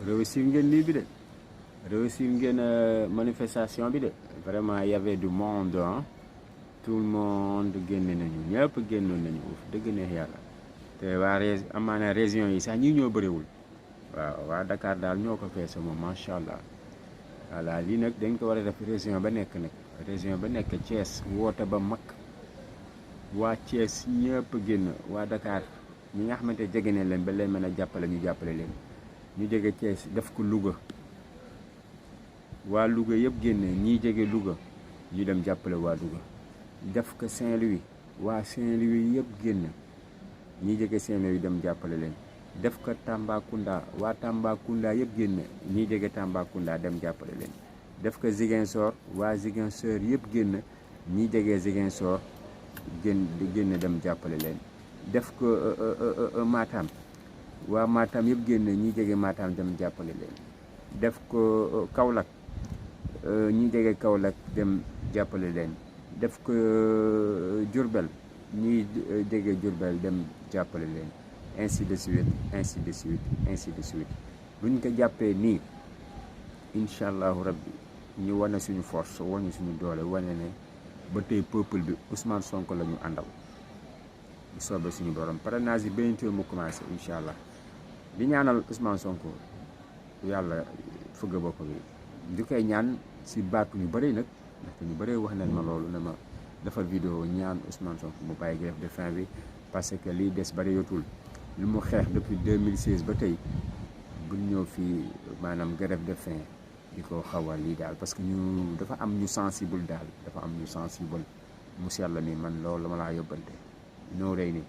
réussir ngeen lii bi de réussir ngeen manifestation bi de vraiment y avait du monde hein. Tout le monde génne nañu ñëpp génnoon nañu dëgg neex yàlla te waa amaana région yi sax ñi ñoo bëriwul waaw waa Dakar daal ñoo ko feese moom macha allah voilà lii nag dañ ko war a def région ba nekk nag région ba nekk Thiès woote ba mag waa Thiès ñëpp génn waa Dakar ñi nga xamante jege ne leen ba leen mën a jàppale ñu jàppale leen ñu jege Thiès def ko Louga waa Louga yëpp génn ñii jege Louga ñu dem jàppale waa Louga def ko Saint-Louis waa Saint-Louis yëpp génn ñi jege Saint-Louis dem jàppale leen def ko Tambacounda waa Tambacounda yëpp génn ñi jege Tambacounda dem jàppale leen def ko Ziguinchor waa Ziguinchor yëpp génn ñi jege Ziguinchor génn dem jàppale leen def ko Matam waa Matam yëpp génn ñi jege Matam dem jàppale leen def ko Kaolack ñi jege Kaolack dem jàppale leen def ko Diourbel ñi jege Diourbel dem jàppale leen ainsi de suite ainsi de suite ainsi de suite buñ ko jàppee nii incha allahu rabbi ñu wane suñu force wane suñu doole wane ne ba tey peuple bi Ousmane Sonko la ñu àndal bu soobee suñu borom parrainage yi bientôt mu commencé incha allah di ñaanal Ousmane Sonko yàlla fëgg bopp bi di koy ñaan si baatu ñu bëri nag ndaxte ñu bëri wax nañ ma loolu ne ma defal vidéo ñaan Ousmane Sonko mu bàyyi grève de faim bi parce que lii des bëri yotul lu mu xeex depuis 2016 ba tey buñ ñëw fii maanaam grève de faim di ko xawal lii daal parce que ñu dafa am ñu sensible daal dafa am ñu sensible mu yàlla ni man loolu la ma laa yóbbante ñoo rëy ni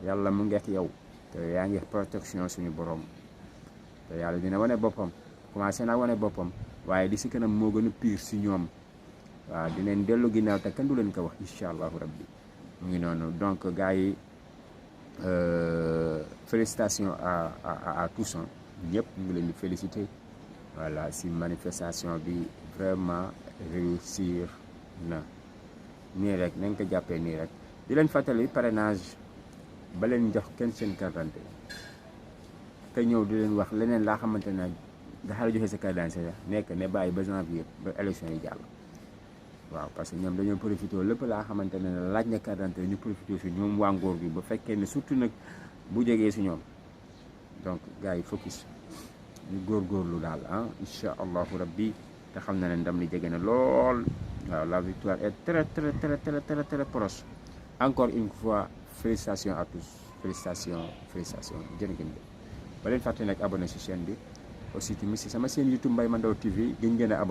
yàlla mu ngeex yow te yaa ngi protection suñu borom te yàlla dina wane boppam commencé naa wane boppam waaye di si kanam moo gën a pire si ñoom waaw dinañ dellu ginnaaw te kenn du leen ko wax incha allahu rabbi mu ngi noonu donc gars yi félicitations à tous ñëpp ñu ngi leen di féliciter voilà si manifestation bi vraiment réussir na nii rek nañ ko jàppee nii rek di leen fàttali parrainage ba leen jox kenn seen carte d'identité te ñëw di leen wax leneen laa xamante ne dafa la joxe sa carte d'identité nekk ne bàyyi ba janvier ba élection yi jàll waaw parce que ñoom dañoo profité lépp laa xamante ne laaj na carte d'identité ñu profité si ñoom waa ngóor bi ba fekkee ne surtout nag bu jegee si ñoom donc gars yi focus ñu góorgóorlu daal ah incha allahu rabbi te xam na ne ndam li jege na lool waaw la victoire est très très très très très très proche encore une fois félicitations à tous félicitations jërë ngeen jëf ba leen fàtte nag abonné si chaîne bi aussi tamit si sama chaîne YouTube Mbaye Ma Ndaw TV gën ngeen a abonné